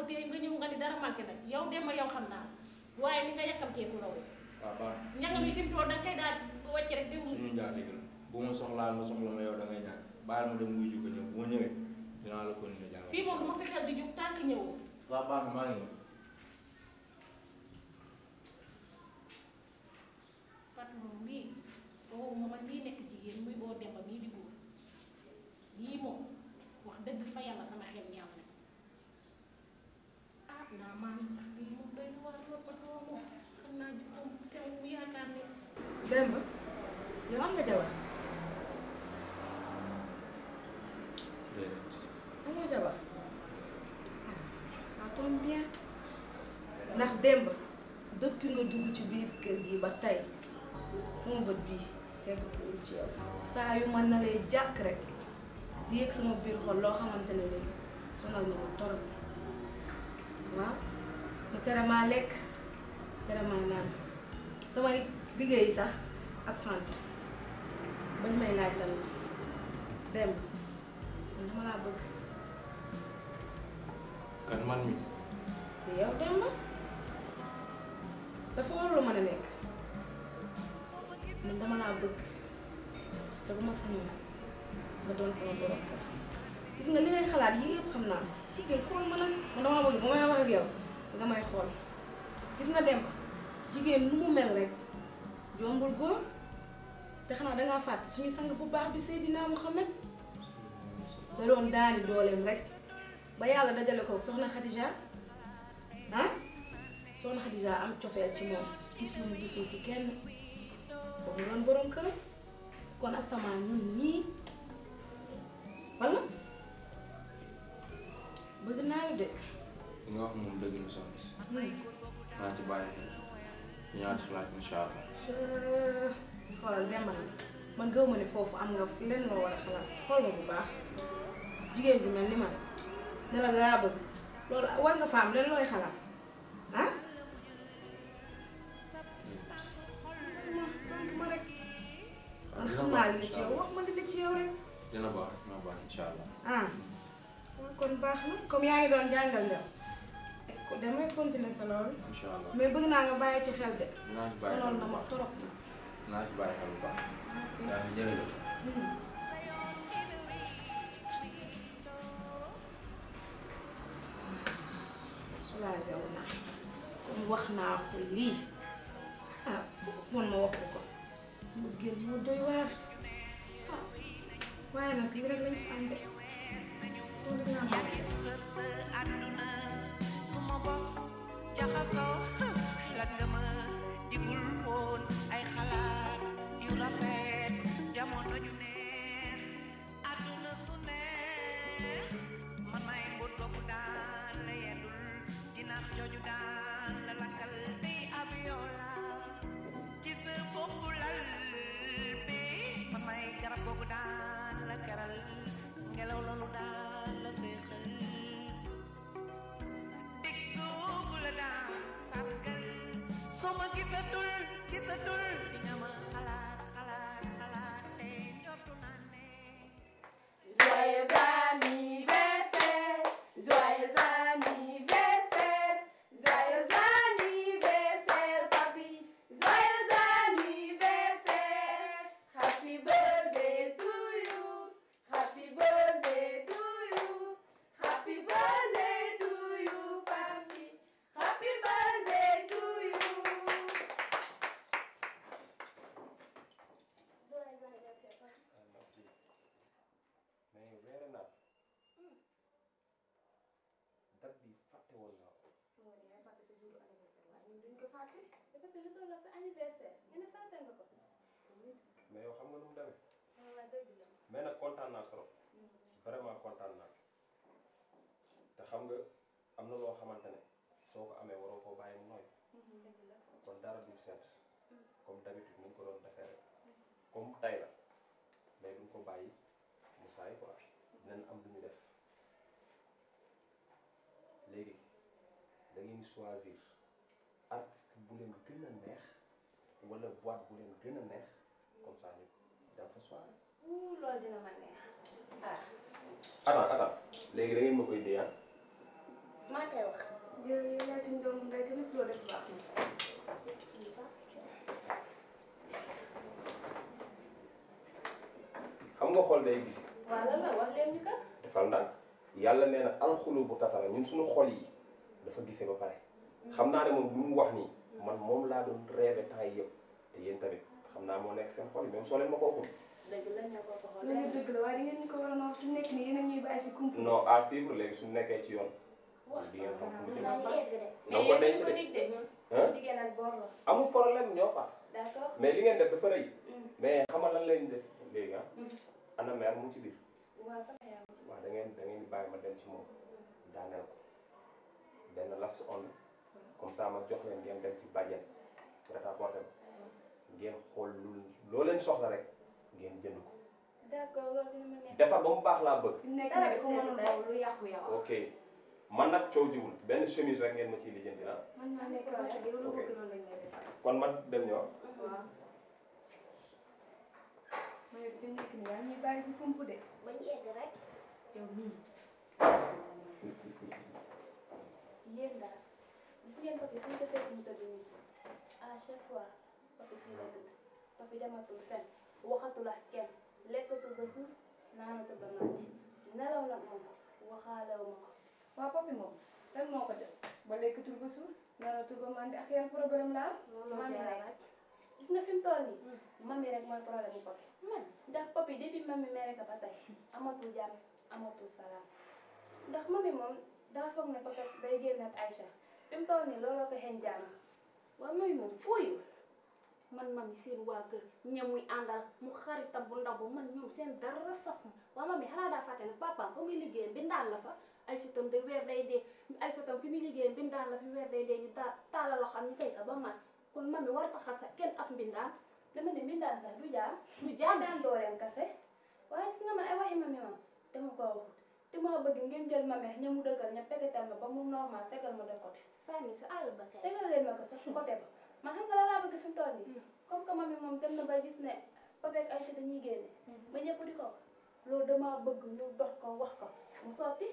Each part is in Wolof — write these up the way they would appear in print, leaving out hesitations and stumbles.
dee nga ñëw nga ni dara manqué nag yow Demba yow xam naa waaye ni nga yàkkamtee ku raw ñanga mi fi mu toll da nga koy daal wàcc rek dem suñu njaatige la bu ma soxlaa nga soxla ma yow da ngay ñàkk baal ma dem wuy ju ko ñëw bu ma ñëwee dinaa la ko ne jàng fii moom du ma fi xel di jug tànk ñëwoo waaw baax na maa ngi ñëw patron mii boo ma man mii nekk jigéen muy boo Demba mii di góor lii moom wax dëgg fa yàlla sama xel ñaaw na ah naa maan ndax lii moom doy na war lool patron moom xam naa moom teew bu yaakaar ne Demba yow am nga jabar amoo jabar ça tombe bien ndax Demba depuis nga dugg ci biir kër gi ba tey sama bët bii tegguwul ci yow saa yu man na lay jàkk rek di yëg sama biir xol loo xamante ne ni sonal na ma torop waaw mu tere maa lekk tere maa naan damay liggéey sax absente bañ may laaj lan la Demba man dama laa bëgg kan man mi yow Demba dafa warul mën a nekk man dama laa bëgg te bu ma sañoon nga doon sama borom kër gis nga li ngay xalaat yii yëpp xam naa si ngeen xool ma nag man dama bëgg bu may wax ak yow nga may xool gis nga Demba jigéen nu mu mel rek jombul góor te xanaa dangaa fàtte suñu sang bu baax bi Seydina Muhammad da doon daani dooleem rek ba yàlla dajale ko soxna Khadija ah soxna Khadija am cofeel ci moom gis lu mu gisul ci kenn boobu doon borom kër kon astamaan ñun ñii walla bëgg naa la de nga wax moom dëgg na soxna si naa ci bàyyi ñaata xalaat incha allah xoolal Demba la man gëw ma ne foofu am nga lenn loo war a xalaat xool ma bu baax jigéen bi mel ni man ne la laa bëgg loolu war nga fa am lenn looy xalaat ah ma rek man xam naa li la ci yow wax ma li la ci yow rek dina baax incha allah ah kon baax na comme yaa ngi doon jàngal nga damay continuer sa loolu incha allah mais bëgg naa nga bàyyi ci xel de naa ci bàyyi sonal na ma trop na naa ci bàyyi xel bu baax yaa ngi jërëjëf soulagé wu naa comme wax naa ko lii ah man ma wax ko mu génn mu doy waar ah waaye nag lii rek lañ fi am de loolu dinaa mën a def. jaxasoo xalaat nga ma digul woon ay xalaat yu rafet jamono ju neex àdduna su neex man may mbóot googu daan la yendul dinax jooju daan la lakkal tey abiola ci sa boppu lal bi man may garab googu daan la keral ngelaw loolu daan la féexal Soma gisatul di nga ma xalaat te njortu naa ne Joyeux anniversaire, joyeux anniversaire, joyeux anniversaire, papi, joyeux anniversaire, happy birthday to you, happy birthday to you, happy birthday to you, papi, happy birthday to you. Joyeux anniversaire, papi. merci mais weere naa date bi fàtte woon naa ko moo ne yaay fàtte sa jour anniversaire waaye ñun duñ ko fàtte dafa fi lu toll sa anniversaire nga ne fàtte nga ko. mais yow xam nga nu mu demee waaw dëgg la. mais nag kontaan naa trop vraiment kontaan naa te xam nga am na loo xamante ne soo ko amee waroo koo bàyyi mu nooy dëgg la. kon dara du seet comme d'habitude ni ñu ko doon defee rek comme tay la mais duñ ko bàyyi mu saay quoi dinañ am lu ñu def léegi da ngeen choisir artiste bu leen gën a neex wala boîte bu leen gën a neex comme ça ñu dem fa soirée. loolu dina ma neex. ah. attends léegi da ngeen ma koy déyaan. maa maa koy wax. jërëjëf yaay suñu doomu ndey tamit loo def baax na. xam nga xol day gis. waaw lan la wax leen ñu kat. defal ndànk yàlla nee na alxulu bu tatala ñun suñu xol yi dafa gisee ba pare. xam naa ne moom lu mu wax nii man moom laa doon rêvé temps yi yëpp te yéen tamit xam naa moo nekk seen xol yi même soo leen ma ko waxul. dëgg la ñoo ko xool. loolu dëgg la waaye di ngeen ñu ko waroon a wax suñu nekk nii yéen a ñuy bàyyi si kumpu. non à suivre léegi suñu nekkee ci yoon. di ngeen xam fu mu jëm. maa ngi egg de. donc ko denc de ah jigéen ak boor la. amul problème ñoo fa. d'accord. mais li ngeen def dafa rëy. mais xamal lan lañ def léegi ah. ana mère mu ci biir. waaw sama yaay. waaw da ngeen di bàyyi ma dem ci moom daaneel ko benn las on comme ça ma jox leen ngeen dem ci bàjjen prêt-à-porter ngeen xool loo leen soxla rek ngeen jënd ko. d'accord loolu dina ma neex. defar ba mu baax laa bëgg. nekk dara nii bi ko mënoon seetlu lu yàqu yow. ok man nag coow jiwul benn chemise rek ngeen ma ciy lijjanti ah. man maa nekk waaye yow lu bëgg loolu lañ lay defal. kon ma dem ñëw. waaw. ma ne fi mu nekk nii yaa ngi ñuy bàyyi si kumpu de. ba ñu egg rek. yow mii. yéen daal gis ngeen papi fu ñu defee fi mu tëdd nii à chaque fois papi fii la tëdd papi dematul fenn waxatul ak kenn lekkatul ba suuf naanatul ba màcc nelaw nag moom waxaalewu ma ko. waaw papi moom lan moo ko def ba lekkatul ba suur naanatul ba mandi ak yan problème la am. mami rek gis nga fi mu toll nii mami rek mooy problème bu papi ndax papi depuis mami mere ka ba tey amatul jàmm amatul salaam ndax mami moom daa foog ne papi day génn ak Aïcha fi mu toll nii looloo ko xeeñ jàmm. waaw mami moom fooyul man mami seen waa kër ñamuy àndal mu xaritam bu ndaw bu man ñoom seen dara saf ma waaw mami xanaa daa fàtte ne papaam fa muy liggéeyee mbindaan la fa ay sotam de weer day dee ay sotam fi muy liggéeyee mbindaan la fi weer day dee ñu taala loo xam ñu fay ko ba mat kon mami war a xas kenn ab mbindaan dama ne mbindaan sax du jaam du jaam daan dooleem kase waaye si nga man ay waxi mami moom dama ko waxut te ma bëgg ngeen jël mami ña mu dëggal ña peketal ma ba mu normal tegal ma de côté sànni sa àll ba kay tegal leen ma ko sax côté ba man xam nga la laa bëgg fi mu toll nii comme que mami moom dem na ba gis ne Pape ak Aïcha dañuy génne ba ñëpp di ko loolu dama bëgg ñu dox ko wax ko mu sotti.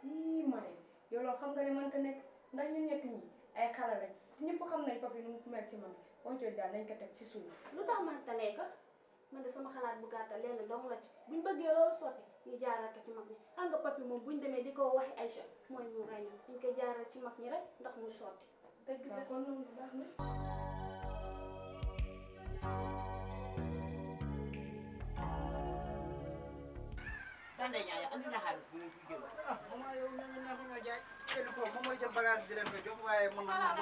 yii ma ne yow loolu xam nga ne mënta nekk ndax ñun ñett ñi ay xale lañ te ñëpp xam nañ papi nu mu mel si man wax jooju daal nañ ko teg ci suuf. lu tax man ta nekk man de sama xalaat bu gàttal lenn dong la ci buñ bëggee loolu sotti ñu jaaral ko ci mag ñi xam nga papi moom buñ demee di ko waxi Aïcha mooy ñu rey ñu ñu koy jaaral ci mag ñi rek ndax mu sotti. dëgg la kon noonu baax na. Tande ñaaya andi na xaalis bu ñu fi jël. ah maman yow ñooñu neexu ñoo jaay. kenn ko moom mooy jël bagage di leen ko jox waaye mën na bu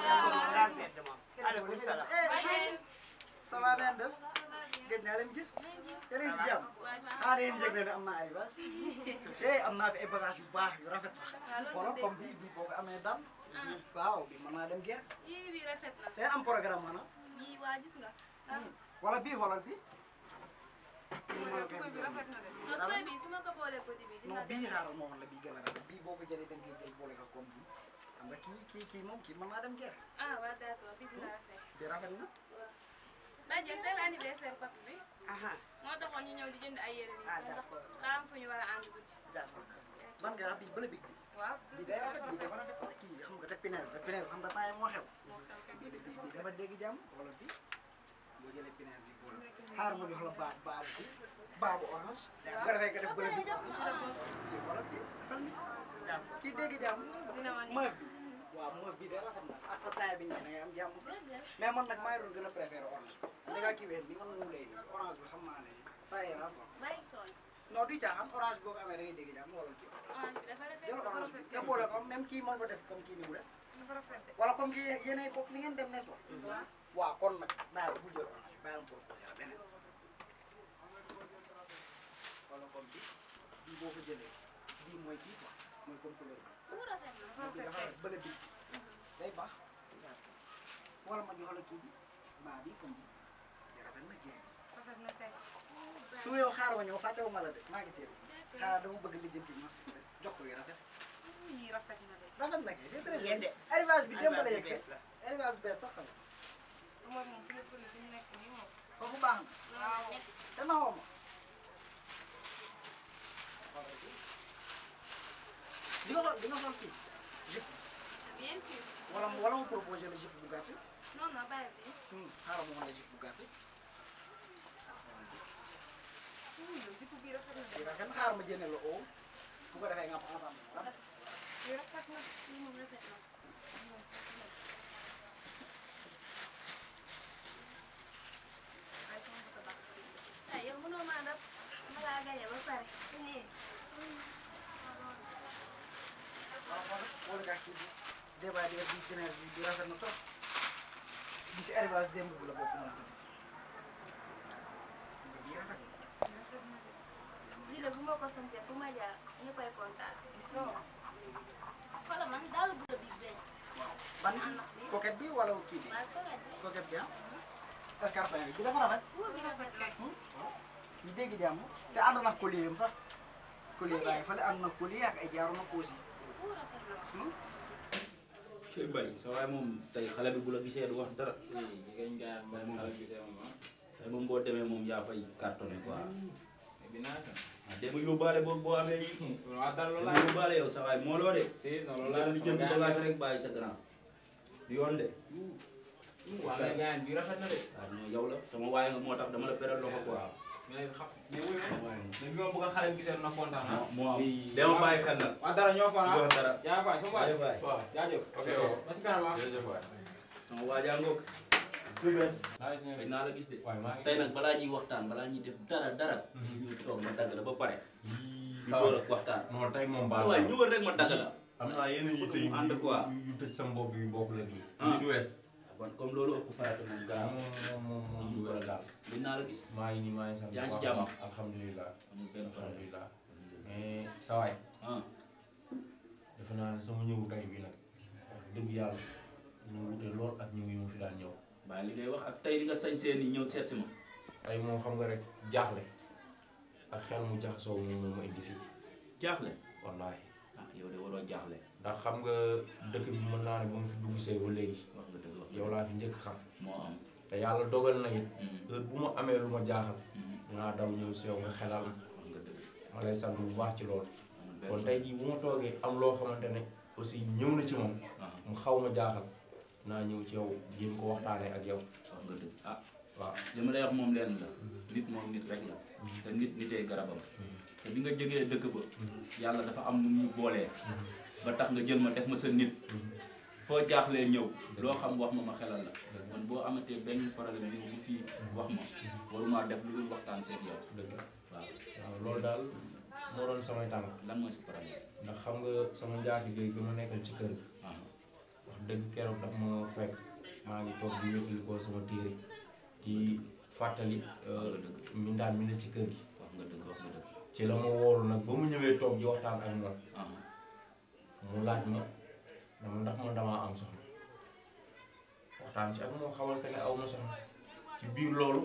daa seet dama. Aleykum salaam. ça va leen def. gëj naa leen gis. yéen a ngi si jàmm. ah da ngeen yëg ne am naa ay bagages. am naa fi ay bagages yu baax yu rafet sax. wala comme bii boo ko amee daan. waaw bi mën naa dem guerre. yii bi rafet na. day am programme maanaam. yii waa gis nga. wala bii xoolal bii. tukoy bi rafet na de. non tukoy bi su ma ko boolee petit bi dina non bii xaaral moo la bii gën a rafet bii boo ko jëlee da nga koy jël boole ko comme bii xam nga kii moom kii mën naa dem guerre. ah waaw d'accord bi dina rafet. bi rafet na. waaw. Badiane tey la anniversaire papi bi. moo taxoon ñu ñëw di jënd ay yére bi. ndax daa am fu ñu war a ànd guddi. d'accord man nga bii bële big bi. waaw bii day rafet bii dafa rafet sax kii xam nga te pinaise xam nga temps moo xew. bii dafa dégg jàmm wala bii boo jëlee pinaise bi boole xaar ma jox la baabu orange. bu ko defee nga def bële bi kii wala bii defal ni kii dégg jàmm. meuf bi waaw meuf bi day rafet na ak sa taille bi ñëwee da ngay am jàmm sax mais man nag maa ngi doon gën a préféré orange bi. da ngaa kii ween bi nga moom lay orange bi xam naa ne saa yéen quoi. non du caaxaan orange boo ko amee da ngay dégg jàmm wala kii. orange bi dafa rafet. jël orange bi nga boole ko même kii mën ko def comme kii ni mu def. dafa rafet de. wala comme kii yéenay bokk fi ngeen dem n'est-ce pas. waaw kon nag bàyyi bu jël orange bi bàyyi ma proposé la beneen. wala comme bii boo ko jëlee bii mooy kii quoi mooy comme couleur bi. bi dafa bële bi day baax. wala ma jox la kii bi maa bi comme bi rafet na kii. rafet na tey. su yow xaaral ma ñëw fàttewu ma la de maa ngi teew. xaaral dama bëgg lijjanti ma système jox ko yi rafet. yii rafet na de. rafet na kay c'est très bien. arrivage bi démb la yegg see. arrivage bi bees tax xam nga. mooy moom fi mu nekk nii moom. foofu baax na. waaw. te ma woo ma. di nga xool kii. ma proposé la jipp bu gàtt. non non bàyyi bi. xaaral ma woon la jipp bu gàtt. yow jipp bi rafet na de. rafet na xaaral ma jëndee la oo bu ko defee nga am ensemble rafet. yow rafet na lii moom rafet na. ay yow mënoo maa def ma laa gañe ba pare. waaw xool nga kii bi débat bi bi rafet na trop bi si arrivage démb bu la bokk moom tamit bi rafet na. lii la bu ma ko sansee fu ma jaar ñëppay kontaan. gisoo xoolal man daal bu la bii benn. waaw ban coquette bi wala kii bi. waaw coquette bi ah. escarpin bi dafa rafet. bi rafet na. ñu dégg jàmm te ànd na collier yam sax collier baa ngi fële ànd na collier ak ay jaaru na aussi. Kay bay sa waay moom tey xale bi bu la gisee du wax dara. jigéen gaar moom xale gisee moom tey moom boo demee moom yaa fay cartonné quoi. dinaa sax dama yóbbaale boo amee yi. waaw dal loolu dama yóbbaale yow sa waay moo loo de. si non loolu laa li jënd bagage rek bàyyi sa grand. du yoon de. waaw mais gars bi rafet na de. waaw non yow la sama waay nga moo tax dama la beral loxo quoi. mais xam mais wuyu ma mais bi ma bëgg a xale bi gisee na kontaan ah. moo am dama bàyyi xel nag. waaw dara ñoo fa ah. dara yaa fay sama waay. waaw jaajëf. ok ba si kanam ah. jërëjëf waay. sama waajaa ngoog. naa la gis de. tey nag balaa ñuy waxtaan balaa ñuy def dara. ñu toog ma dagg la ba pare. ñu door ak waxtaan. non tey moom sa waay ñëwal rek ma dagg la. am naa yeneen yi tey ànd quoi yu tëj sama bopp yu bokk la nii. lii du wees. bon comme loolu ëpp farata moom gaaw. moom du wees daal. gën naa la gis. maa ngi nii maa ngi sant. yaa ngi ci jàmm. alhamdulilah. amul benn problème. alhamdulilah. mais sa waay. defe naa ne sama ñëwu tey bii nag wax dëgg yàlla ñu wute lool ak ñëw yi mu fi daan ñëw. waaye li ngay wax ak tey li nga sañ seen yi ñëw seet si ma. tey moom xam nga rek jaaxle ak xel mu jaxasoo moom ma indi fii. jaaxle. wallaahi. ah yow de waroo jaaxle. ndax xam nga dëkk bi mën naa ne ba mu fi dugg see ba léegi. wax nga dëgg wax yow laa fi njëkk xam. moo am te yàlla dogal na it. heure bu ma amee lu ma jaaxal. dinaa daw ñëw si yow nga xelal wax nga dëgg. ma lay sant bu baax ci loolu. kon tey jii bu ma toogee am loo xamante ne aussi ñëw na ci moom. mu xaw ma jaaxal naa ñëw ci yow jéem ko waxtaanee ak yow. wax nga dëgg ah waaw li ma lay wax moom leen la. nit moom nit rek la. te nit nitee garabam. te bi nga jógee dëkk ba. yàlla dafa am nu ñu boolee. ba tax nga jël ma def ma sa nit. foo jaaxlee ñëw. loo xam wax ma xelal la. man boo amatee benn problème ñëw bu fii wax ma. waruma def lu dul waxtaan seet yow. dëgg la waaw loolu daal moo doon samay tànk. lan mooy sa problème. ndax xam nga sama njaatige gi ma nekkal ci kër gi. wax dëgg keroog daf ma fekk maa ngi toog di wétali ko sama téere di fàttali mindaan mi ne ci kër gi. wax nga dëgg wax nga dëgg. ci la ma woolu nag ba mu ñëwee toog di waxtaan ak ñoom. mu laaj ma dama ndax man damaa am soxna waxtaan ci ak moom xamal que ne aw ma soxna ci biir loolu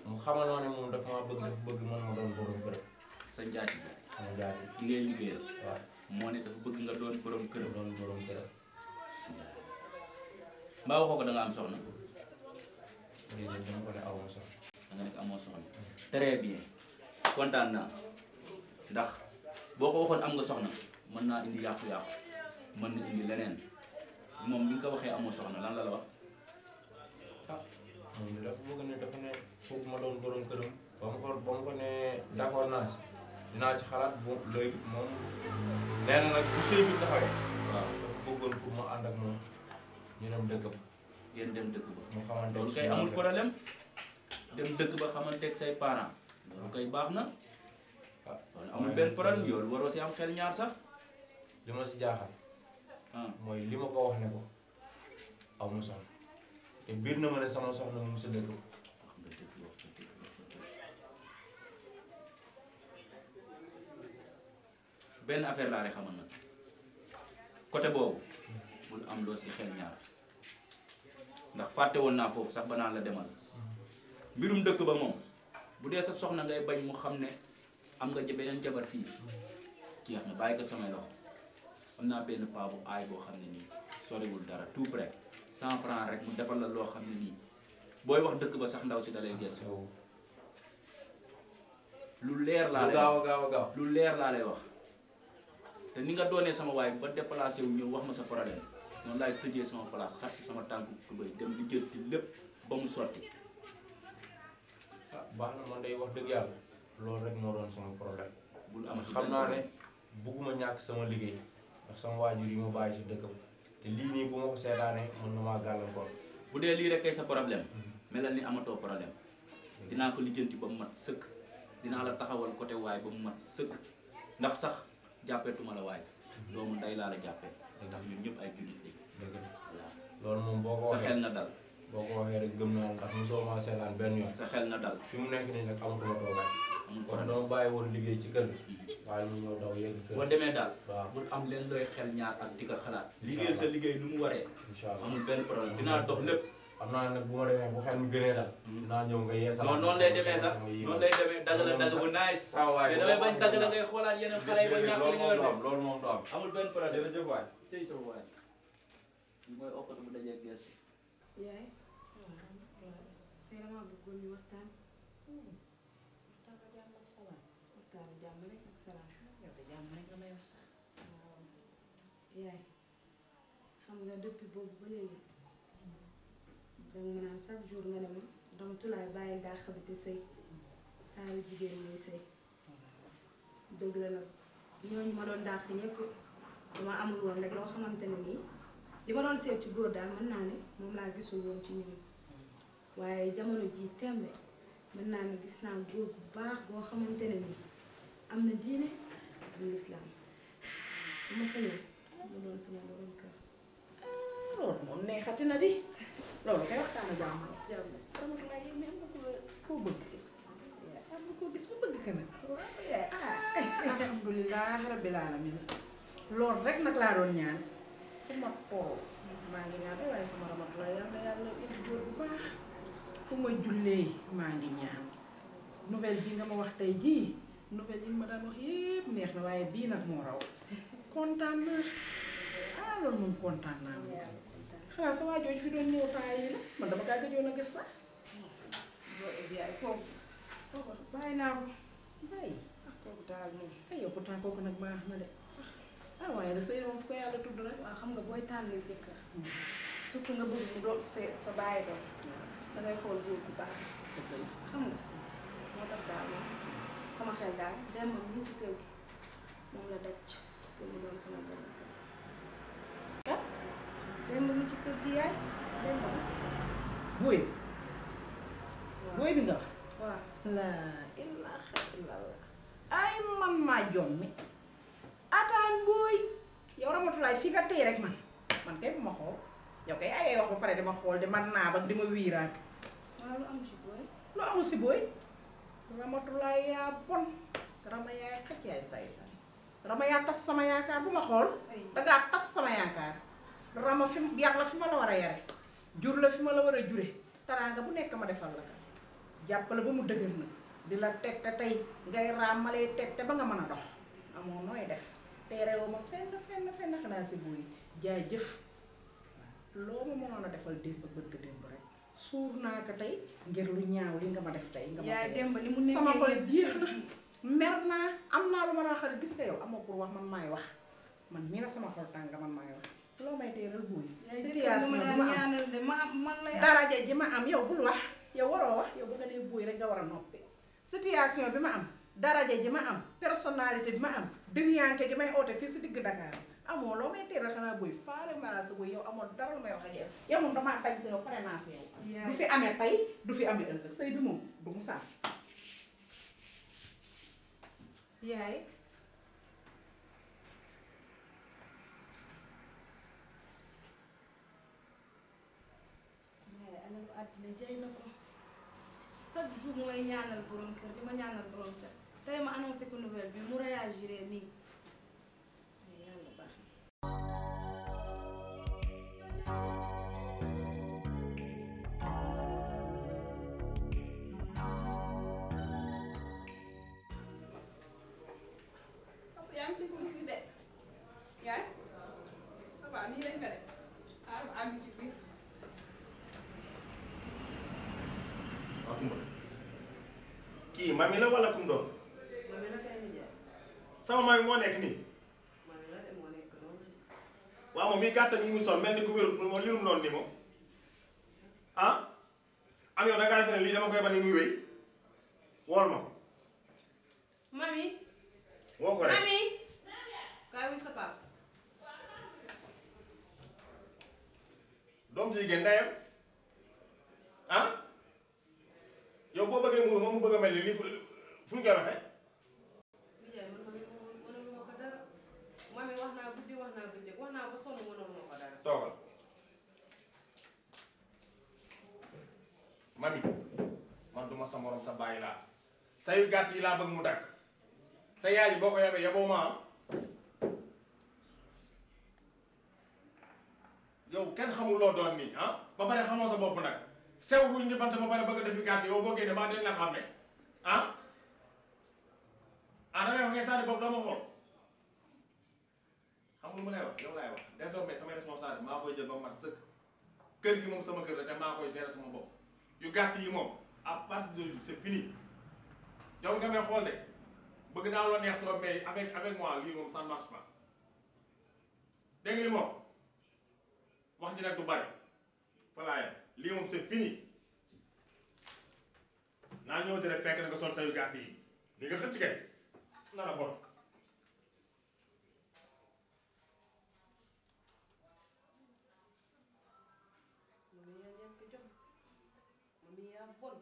mu xamaloo ne moom dafa maa bëgg man ma doon borom kër. sa njaati bi. sama njaati bi ngay liggéeyal. waaw moo ne dafa bëgg nga doon borom këram. doon borom këram. mbaa waxoo ko da nga am soxna. déedéet dama ko ne aw ma soxna. da nga nekk amoo soxna. très bien kontaan naa ndax boo ko waxoon am nga soxna mën naa indi yàqu-yàqu mën na indi leneen moom bi nga ko waxee amoo soxna lan la la wax. ah moom dafa bëgg ne dafa ne foog ma doon borom këram ba mu ko ne d'accord naa si dinaa ci xalaat bu léegi moom nee na nag bu sëy bi taxawee. waaw dafa bëggoon pour ma ànd ak moom ñu dem dëkk ba. ngeen dem dëkk ba. mu xamante loolu kay amul problème dem dëkk ba xamanteeg say parents loolu kay baax na. ah loolu amul benn problème yow waroo si am xel ñaar sax. li ma si jaaxal. mooy li ma ko wax ne ko aw ma soxna te biir na ma ne sama soxna mu sa dëkk ba. benn affaire laa rek xamal nag côté boobu bul am loo si xel ñaar ndax fàtte woon naa foofu sax ba naan la demal mbirum dëkk ba moom bu dee sa soxna ngay bañ mu xam ne am nga beneen jabar fii jeex na bàyyi ko samay loxo am naa benn paa bu aay boo xam ne nii soriwul dara tout près 100 francs rek mu defal la loo xam ne nii booy wax dëkk ba sax ndaw si dalay gëstu lu leer laa lay gaaw lu leer laa lay wax te ni nga doonee sama waay ba déplacé wu ñëw wax ma sa problème noonu laay tëjee sama place xar si sama tànku tubéy dem di jël ci lépp ba mu sotti. ah baax na man day wax dëgg yàlla loolu rek moo doon sama problème. bul amati xam naa ne bugguma ñàkk sama liggéey ndax sama waajur yi ma bàyyi si dëkk ba te lii nii bu ma ko seetaanee mën na maa gàllankoor. bu dee lii rek kay sa problème melal ni amatoo problème dinaa ko lijjanti ba mu mat sëkk dinaa la taxawal côté waay ba mu mat sëkk ndax sax jàppeetuma la waay doomu nday laa la jàppee ndax ñun ñëpp ay jullit lañ. dëgg la loolu moom boo ko sa waxee xel na dal. boo ko waxee rek gëm naa ndax mosoo maa seetaan benn yoon. sa xel na dal. fi mu nekk nii nag amatuma toogaay. amul kon problème dama bàyyi woon liggéey ci kër gi. waaye mu ñëw daw yegg kër. boo demee daal. waaw bul am leen looy xel ñaar ak di ko xalaat. liggéeyal sa liggéey nu mu waree. incha allah amul benn problème dinaa dox lépp. xam naa nag bu ma demee bu xel mi gënee daal. dinaa ñëw nga yeesal. non noonu lay demee sax noonu lay demee dagg la dagg bu nice. saa waay mais damay bañ dagg la ngay xoolaat yeneen xale yi ba ñàkk li nga yor de. loolu moom du am. amul benn problème jërëjëf waay. tey sama waay li mooy okkatu mu dajee gees. yaay tey damaa bëggoon ñu waxtaan. waxtaan jàmm ak salaam. waxtaan jàmm rek ak salaam. yow de jàmm rek nga may wax sax. yaay xam nga depuis boobu ba léegi danga ma naan chaque jour nga ne ma dama tulaay bàyyi daa xabite sëy taaru jigéen ñuy sëy dëgg la nag ñooñu ma doon dàq ñëpp dama amul woon rek loo xamante ne nii li ma doon seet ci góor daal mën naa ne moom laa gisul woon ci ñoom waaye jamono ji tembe mën naa ne gis naa góor bu baax boo xamante ne nii am na diine am lislaam bu ma sañoon mu doon sama borom kër. loolu moom neexati na di loolu kay waxtaan na jàmm jàmm sama laa yi mais am na koo bëgg am na koo gis mu bëgg ka nag waaw yaay alhamdulilah rabbil alamin loolu rek nag laa doon ñaan fu ma toog maa ngi ñaan waaye sama ramatulaay yàlla yàlla indi góor bu baax fu ma jullee maa ngi ñaan nouvelle bi nga ma wax tey jii nouvelle yi ma daan wax yépp neex na waaye bii nag moo raw kontaan naa ah loolu moom kontaan naa moom xanaa sa waa jooju fi doon ñëw temps yi la man dama kaa gëjoon a gis sax yaay kooku bàyyi naa ko bàyyi ah kooku daal moom ay yow pourtant kooku nag baax na de ah waaye nag sëy moom fu ko yàlla tudd rek waaw xam nga booy tànnee jëkkër surtout nga bëgg mu doon sa bàyyi doon dangay xool góor bu baax xam nga moo tax daal moom sama xel daal dem moom ñu ci kër gi moom la daj pour mu doon sama borom kër ah dem mi ci kër gi yaay dem ba booy booy bi nga wax waaw laa ilaaha illallah ay man maa jommi ataan booy yow ramatulaay fii nga tey rek man kay bu ma xool yow kay ayay wax ba pare dama xool di man naa ba di ma wiiraat waaw lu am si booy lu amul si booy ramatulaay yaa bon rama yaay xëcc yaay say say rama yaa tas sama yaakaar bu ma xool dangaa tas sama yaakaar rama fi yar la fi ma la war a yare jur la fi ma la war a jure taraanga bu nekk ma defal la ka jàppale ba mu dëgër na di la tette tey ngay raamalee tette ba nga mën a dox amoo nooy def teerewoo ma fenn xanaa si booy jaay jëf loo ma mënoon a defal démb bëgg démb rek suur naa ko tey ngir lu ñaaw li nga ma def tey nga ma yaay démb li mu nekkee sama xol jeex na mer naa am naa lu ma la xarit gis nga yow amoo pour wax man maay wax man mii na sama xol tàng man maay wax loo may teeral booy situation bi ma am man lay daraja ji ma am yow bul wax yow waroo wax yow ba nga nee booy rek nga war a noppi situation bi ma am daraja ji ma am personnalité bi ma am dënyanke gi may oote fii si digg Dakar amoo loo may teeral xanaa booy faale ma la sa booy yow amoo dara lu may wax ak yow yow moom damaa dañ sa yow pare naa si yow du fi amee tey du fi amee ëllëg sëy bi moom du mu saaf yaay sama yaay alalu àddina jëy na ko chaque jour mu may ñaanal borom kër di ma ñaanal borom kër tey ma annoncé ko nouvelle bi mu réagiré nii yàlla baax yaa ngi ci kurus gi de yaay papa nii lañ ko def xaaral ma àgg ci biir. waaw Kumba kii mami la wala kum doon mami la kay nijaay sama mami moo nekk nii mami la de moo nekk noonu waaw moom mii gàttal yi mu sol mel ni ku wérut moom li mu noonu ni moom ah am yow da ngaa defe ne lii dama koy ba ni muy wéy wool ma ko mami woo ko rek mami kaay wuy sa papa doom jigéen ndeyam ah yow boo bëggee muur moom mu bëgg a mel ni lii fu ñu koy waxee nijaay man mënaluma ko dara mami wax naa guddi wax naa bëccëg wax naa ba sonn mënaluma ko dara toogal mami man duma sa morom sa bàyyi laa sayu gàtt yi laa bëgg mu dakk sa yaay ji boo ko yabee yaboo ma yow kenn xamul loo doon nii ah ba pare xamoo sa bopp nag sew ruñ ñu bant ba pare bëgg a defi gàtt yow boo génne maa den la xam ne ah damay wax ngay sànni bopp doo ma xool xam nga lu mu lay wax yow laay wax désormais samay responsable maa koy jël ba mat sëkk kër gi moom sama kër la te maa koy gérer sama bopp yu gàtt yi moom à partir de jour c'est fini yow nga may xool de bëgg naa loo neex trop mais avec moi lii moom ça ne marche pas dégg nga li moom wax ji nag du bari voilà lii moom c'est fini naa ñëw di rek fekk na nga sol sayu gàtt yi li nga xëcc kay na la bon mami yaa ñàkk jom mami yaa bon